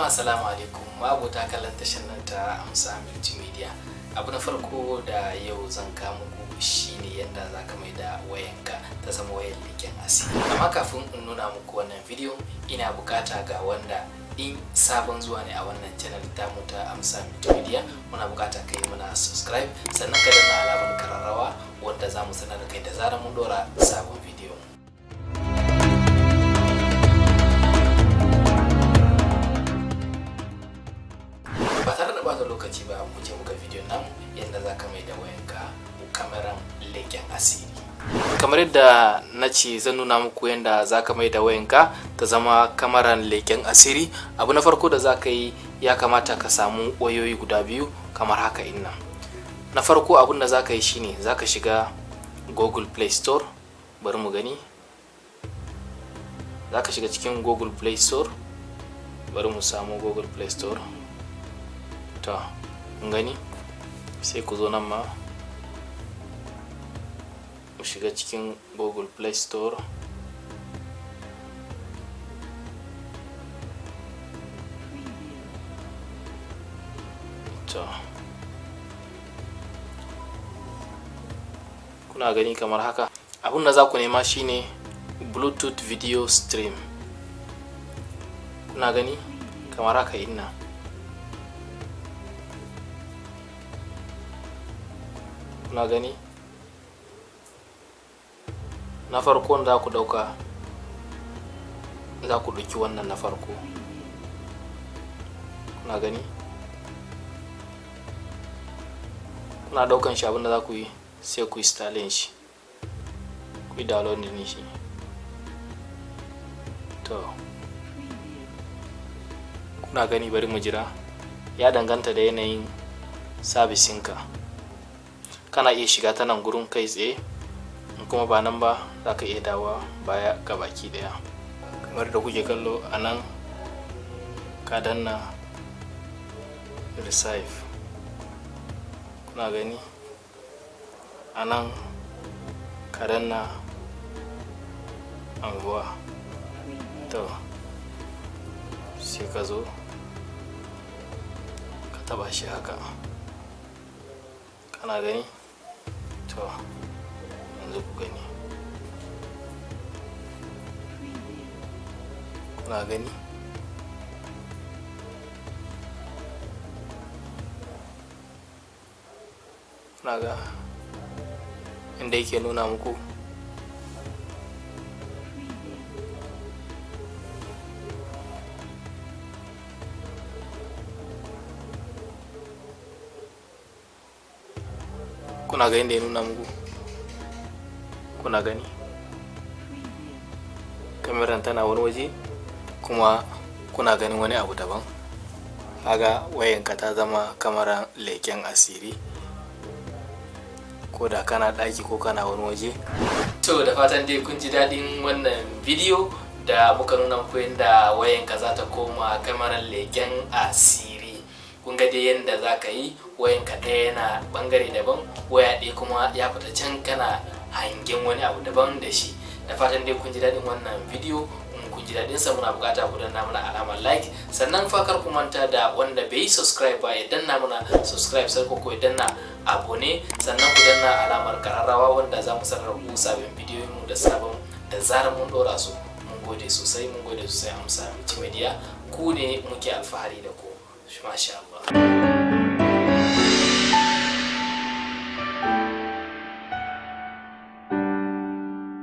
Jama'a, salamu alaikum. Ma'abota kallon tashar nan ta Amsa Multimedia. Abu na farko da yau zan kawo muku shine yadda za ka mai da wayanka ta zama wayan leken asiri. Amma kafin in nuna muku wannan bidiyo, ina bukata ga wanda in sabon zuwa ne a wannan channel tamu ta Amsa Multimedia, muna bukata kai muna subscribe, sannan ka danna alamar kararrawa wanda za mu sanar da kai da zarar mun dora sabon bidiyo. Ba tare da bata lokaci ba, mu je muka bidiyon namu, yadda za ka mai da wayanka kamaran leken asiri. Kamar yadda na ce zan nuna muku yadda za ka mai da wayanka ta zama kamaran leken asiri, abu na farko da za ka yi, ya kamata ka samu wayoyi guda biyu kamar haka inna. Na farko, abun da za ka yi shine za ka shiga Google Play Store. Bari mu gani. Za ka shiga cikin Google Play Store. Bari mu samu Google Play Store. To, kun gani, sai ku zo nan ma mu shiga cikin Google Play Store. To, kuna gani kamar haka. Abun da za ku nema shine Bluetooth video stream. Kuna gani kamar haka inna. Kuna gani, na farko za ku dauka, za ku ɗauki wannan na farko. Kuna gani, kuna daukan shi. Abinda za ku yi, sai ku installing shi, ku yi downloading shi. To, kuna gani, bari mu jira. Ya danganta da yanayin service ɗinka. Kana iya shiga ta nan gurin kai tsaye, in kuma ba nan ba, za ka iya dawowa baya ga baki daya. Kamar da kuke kallo a nan, ka danna receive. Kuna gani, a nan ka danna envoyer. To, sai ka zo ka taba shi haka. Kana gani? To, yanzu ku gani, kuna gani, kuna ga inda yake nuna muku. Kuna ga inda ya nuna muku. Kuna gani, kameran tana wani waje, kuma kuna ganin wani abu daban. Kaga wayanka ta zama kamaran leken asiri, ko da kana ɗaki ko kana wani waje. To, da fatan dai kun ji daɗin wannan bidiyo da muka nuna muku yadda wayanka za ta koma kamaran leken asiri. Kun ga dai yadda za ka yi, wayanka ɗaya yana ɓangare daban, waya ɗaya kuma ya fita can, kana hangen wani abu daban da shi. Da fatan dai kun ji daɗin wannan bidiyo. In kun ji daɗin sa, muna buƙata ku danna mana alamar like. Sannan fa kar ku manta da wanda bai yi subscribe ba, ya danna mana subscribe, sai ko ya danna abonner, sannan ku danna alamar kararrawa wanda za mu sanar ku sabon bidiyoyin mu da sabon da zarar mun dora su. Mun gode sosai, mun gode sosai. Amsa Multimedia, ku ne muke alfahari da ku. Masha Allah.